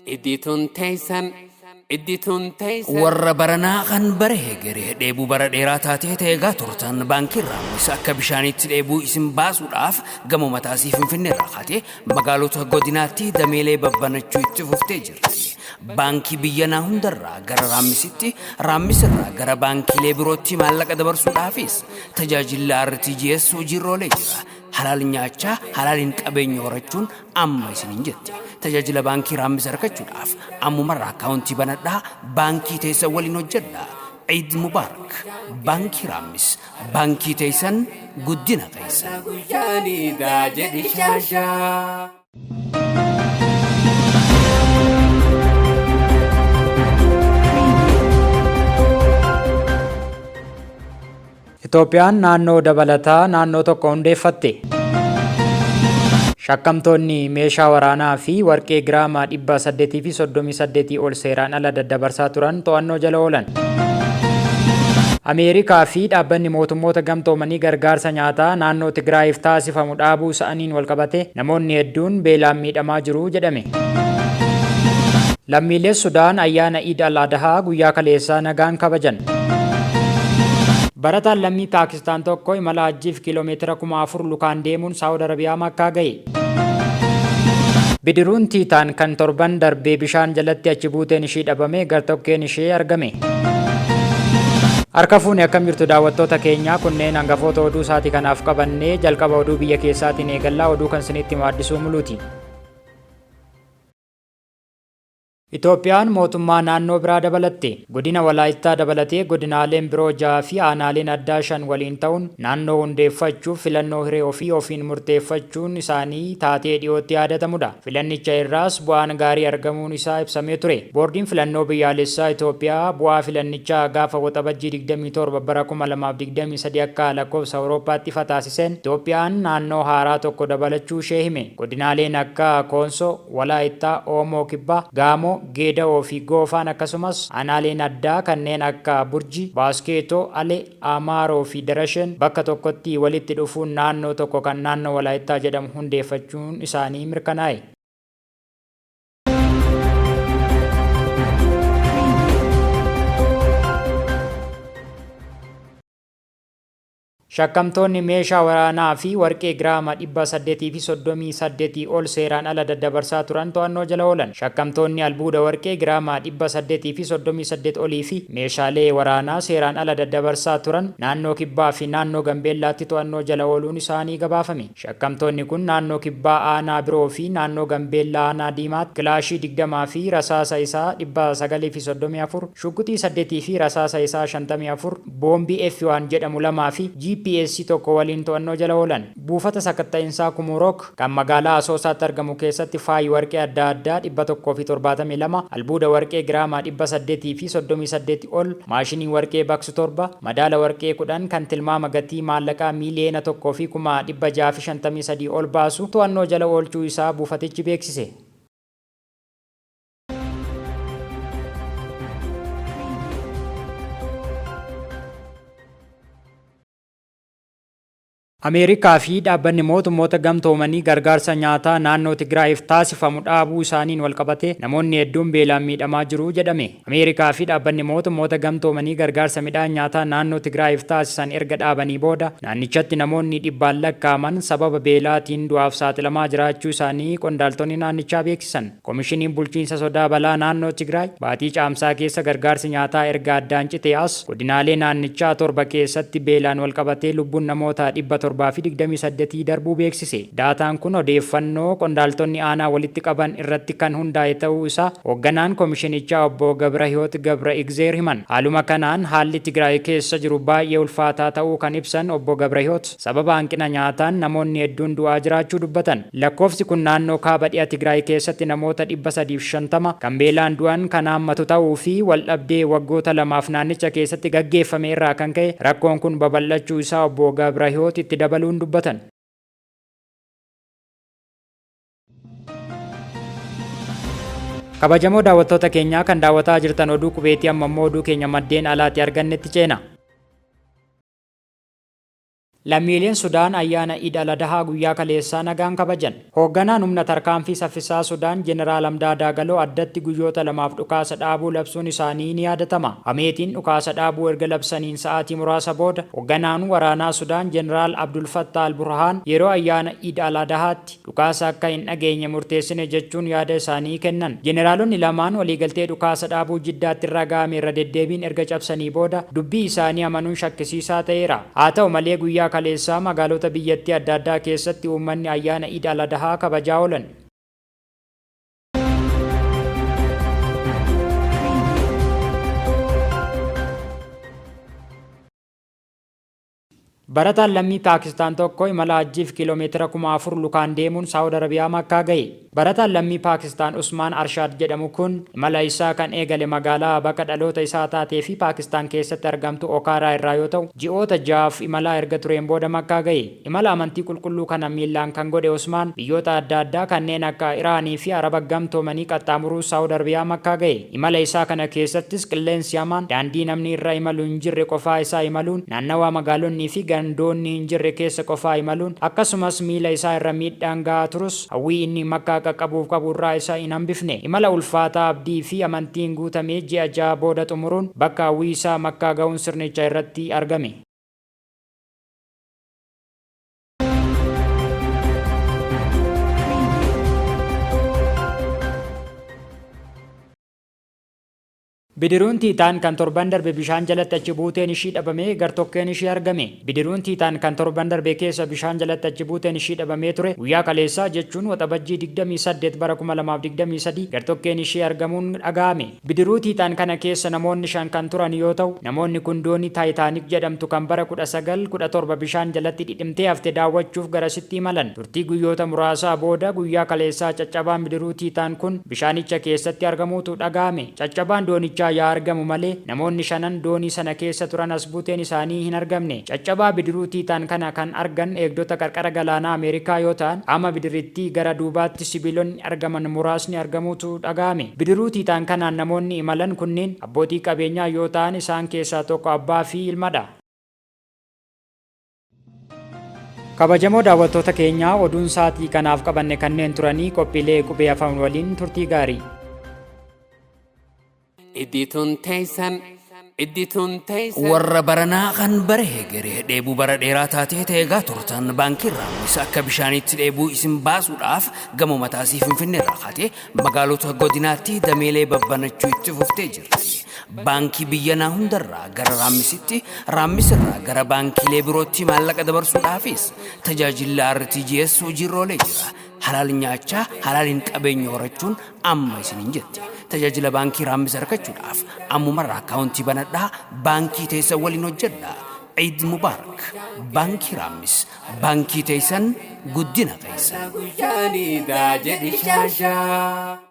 Iddituun teessan, iddituun teessan. Warra baranaa kan bare hegeree dheebuu bara dheeraa taatee ta'eegaa turtan baankiin Raammis akka bishaaniitti dheebuu isin baasuudhaaf gamoo mataasii Finfinneerraa kaatee magaalota godinaatti dameelee babbanachuu itti fuftee jirti. Baankii biyyanaa hundarraa gara Raammisitti, Raammisirraa gara baankiilee birootti maallaqa dabarsuudhaafis tajaajilli RTGS hojiirra oolee jira. Halaal nyaachaa halaaliin qabeenya horachuun amma isiniin jetti. Tajaajila baankii Raammis argachuudhaaf ammumarraa akkaawuntii banadhaa baankii teessan waliin hojjedhaa. Eid Mubarak. Baankii Raammis. Baankii teessan guddina keessan. Guyyaan iidaa jedhi shaashaa. Itoophiyaan naannoo dabalataa naannoo tokko hundeeffatte. Shakkamtoonni meeshaa waraanaa fi warqee giraama 838 ol seeraan ala daddabarsaa turan to'annoo jala oolan. Ameerikaa fi dhaabbanni mootummoota gamtoomanii gargaarsa nyaataa naannoo Tigraayiif taasifamu dhaabuu isaaniin walqabatee namoonni hedduun beelaan miidhamaa jiru jedhame. Lammiilee Sudaan ayyaana Iid Al Adahaa guyyaa kaleessaa nagaan kabajan. Barataan lammii Paakistaan tokko imala Hajjiif kiiloomeetira 4,000 lukaan deemuun Saawud Arabiyaa Makkaa gahe. Bidiruun Tiitaan kan torban darbe bishaan jalatti achi buuteen ishii dhabame gartokkeen ishee argame. Harka fuune akkam jirtu daawwattoota keenyaa kunneen hangafoota oduu isaatii kanaaf qabannee jalqaba oduu biyya keessaatiin eegallaa oduu kan isinitti himu Addisuu Muluuti. Itoophiyaan mootummaa naannoo biraa dabalatte. Godina Walaayittaa dabalatee godinaaleen biroo 6 fi aanaaleen addaa 5 waliin ta'uun naannoo hundeeffachuuf filannoo hiree ofii ofiin murteeffachuun isaanii taatee dhiyootti yaadatamudha. Filannicha irraas bu'aan gaarii argamuun isaa ibsamee ture. Boordiin Filannoo Biyyaalessaa Itoophiyaa bu'aa filannichaa gaafa Waxabajjii 27 bara 2023 akka lakkoofsa Awurooppaatti ifa taasiseen Itoophiyaan naannoo haaraa tokko dabalachuu ishee hime. Godinaaleen akka Koonsoo, Walaayittaa, Oomoo Kibbaa, Gaamoo, Geeda'oo fi Goofaan akkasumas aanaaleen addaa kanneen akka Burjii, Baaskeetoo, Alee, Amaaroo fi Darasheen bakka tokkotti walitti dhufuun naannoo tokko kan Naannoo Walaayittaa jedhamu hundeeffachuun isaanii mirkanaa'e. Shakkamtoonni meeshaa waraanaa fi warqee giraama 838 ol seeraan ala daddabarsaa turan to'annoo jala oolan. Shakkamtoonni albuuda warqee giraama 838 olii fi meeshaalee waraanaa seeraan ala daddabarsaa turan naannoo Kibbaa fi naannoo Gambeellaatti to'annoo jala ooluun isaanii gabaafame. Shakkamtoonni kun naannoo Kibbaa aanaa Biroo fi naannoo Gambeellaa aanaa Diimaatti kilaashii 20 fi rasaasa isaa 934, shugguxii 8 fi rasaasa isaa 54, boombii F1 jedhamu lamaa fi GPS tokko waliin to'annoo jala oolan. Buufata sakatta'insaa Kumurook kan magaalaa Asoosaatti argamu keessatti faayi warqee adda addaa 172, albuuda warqee giraama 838 ol, maashinii warqee baqsu 7, madaala warqee 10 kan tilmaama gatii maallaqaa miiliyoona 1 fi 653,000 ol baasu to'annoo jala oolchuu isaa buufatichi beeksise. Ameerikaa fi Dhaabbanni Mootummoota Gamtoomanii gargaarsa nyaataa naannoo Tigraayiif taasifamu dhaabuu isaaniin walqabatee namoonni hedduun beelaan miidhamaa jiru jedhame. Ameerikaa fi Dhaabbanni Mootummoota Gamtoomanii gargaarsa midhaan nyaataa naannoo Tigraayiif taasisan erga dhaabanii booda naannichatti namoonni dhibbaan lakkaa'aman sababa beelaatiin du'aaf saaxilamaa jiraachuu isaanii qondaaltonni naannichaa beeksisan. Komishiniin Bulchiinsa Sodaa Balaa Naannoo Tigraay baatii Caamsaa keessa gargaarsi nyaataa erga addaan citee as godinaalee naannichaa 7 keessatti beelaan walqabatee lubbuun namoota 728 darbuu beeksise. Daataan kun odeeffannoo qondaaltonni aanaa walitti qaban irratti kan hundaa'e ta'uu isaa hoogganaan komishinichaa obbo Gabrahiwoot Gabra Igzeer himan. Haaluma kanaan haalli Tigraay keessa jiru baay'ee ulfaataa ta'uu kan ibsan obbo Gabrahiwoot, Sababa hanqina nyaataan namoonni hedduun du'aa jiraachuu dubbatan. Lakkoofsi kun naannoo Kaaba Dhiha Tigraay keessatti namoota 350 kan beelaan du'an kan haammatu ta'uu fi waldhabdee waggoota lamaaf naannicha keessatti gaggeeffame irraa kan ka'e rakkoon kun babal'achuu isaa obbo Gabrahiwoot itti dabaluun dubbatan. Kabajamoo daawwattoota keenyaa kan daawwataa jirtan oduu qubeetii amma immoo oduu keenya maddeen alaati argannetti ceena. Lammiileen Sudaan ayyaana Iid al-Adhaa guyyaa kaleessaa nagaan kabajan. Hoogganaan humna tarkaanfii saffisaa Sudaan Jeneraal Hamdaa Daagaloo addatti guyyoota lamaaf dhukaasa dhaabuu labsuun isaanii ni yaadatama. Hameetiin dhukaasa dhaabuu erga labsaniin sa'aatii muraasa booda hoogganaan waraanaa Sudaan Jeneraal Abdul Fattah al-Burhaan yeroo ayyaana Iid al-Adhaatti dhukaasa akka hin dhageenye murteessine jechuun yaada isaanii kennan. Jeneraalonni lamaan waliigaltee dhukaasa dhaabuu Jiddaatti irra ga'ame irra deddeebiin erga cabsanii booda dubbii isaanii amanuun shakkisiisaa ta'eera. Haa ta'u malee guyyaa kaleessaa magaalota biyyattii adda addaa keessatti uummanni ayyaana Iid al-Adhaa kabajaa oolan. Barataan lammii Paakistaan tokko imala hajjiif kiiloomeetira 4,000 lukaan deemuun Saawud Arabiyaa Makkaa gahe. Barataan lammii Paakistaan Usmaan Arshaad jedhamu kun imala isaa kan eegale magaalaa bakka dhaloota isaa taatee fi Paakistaan keessatti argamtu Okaaraa irraa yoo ta'u, ji'oota ja'aaf imalaa erga tureen booda Makkaa gahe. Imala amantii qulqulluu kana miillaan kan godhe Usmaan biyyoota adda addaa kanneen akka Iraanii fi Araba Gamtoomanii qaxxaamuruu Saawud Arabiyaa Makkaa gahe. Imala isaa kana keessattis qilleensi hamaan, daandii namni irra imalu hin jirre qofaa isaa imaluun, naannawaa magaalonnii fi gandoonni hin jirre keessa qofaa imaluun, akkasumas miila isaa irra miidhaan gahaa turus hawwii inni Makkaa qaqqabuuf qabu irraa isa hin hambifne. Imala ulfaataa abdii fi amantiin guutame ji'a 6 booda xumuruun bakka hawwii isaa Makkaa gahuun sirnicha irratti argame. Bidiruun Tiitaan kan torban darbe bishaan jalatti achi buuteen ishii dhabame gartokkeen ishii argame. Bidiruun Tiitaan kan torban darbe keessa bishaan jalatti achi buuteen ishii dhabamee ture guyyaa kaleessaa jechuun Waxabajjii 28 bara 2023 gartokkeen ishii argamuun dhaga'ame. Bidiruu Tiitaan kana keessa namoonni 5 kan turan yoo ta'u, namoonni kun doonii Taayitaanik jedhamtu kan bara 1917 bishaan jalatti dhidhimtee hafte daawwachuuf garasitti imalan. Turtii guyyoota muraasaa booda guyyaa kaleessaa caccabaan bidiruu Tiitaan kun bishaanicha keessatti argamuutu dhaga'ame. Caccabaan doonichaa yaa argamu malee namoonni shanan doonii sana keessa turan as buuteen isaanii hin argamne. Caccabaa bidiruu Tiitaan kana kan argan eegdota qarqara galaanaa Ameerikaa yoo ta'an, qaama bidirittii gara duubaatti sibiilonni argaman muraasni argamuutu dhaga'ame. Bidiruu Tiitaan kanaan namoonni imalan kunneen abbootii qabeenyaa yoo ta'an isaan keessaa tokko abbaa fi ilmadha. Kabajamoo daawwattoota keenyaa, oduun sa'aatii kanaaf qabanne kanneen turanii. Qophiilee Qubee Afaan waliin turtii gaarii. Iddituun teessan, iddituun teessan. Warra baranaa kan bare hegeree dheebuu bara dheeraa taatee ta'eegaa turtan, baankii Raammis akka bishaaniitti dheebuu isin baasuudhaaf gamoo mataasii Finfinnee irraa kaatee magaalota godinaatti dameelee babbanachuu itti fuftee jirti. Baankii biyyanaa hundarraa gara Raammisitti, Raammisirraa gara baankiilee birootti maallaqa dabarsuudhaafis tajaajilli RTGS hojiirra oolee jira. Halaal nyaachaa halaaliin qabeenya horachuun amma isiniin jetti. Tajaajila baankii Raammis argachuudhaaf ammumarraa akkaawuntii banadhaa, baankii teessan waliin hojjedhaa. Eid Mubaarak! Baankii Raammis, baankii teessan, guddina keessan. Guyyaaniidha jedhi shaashaa.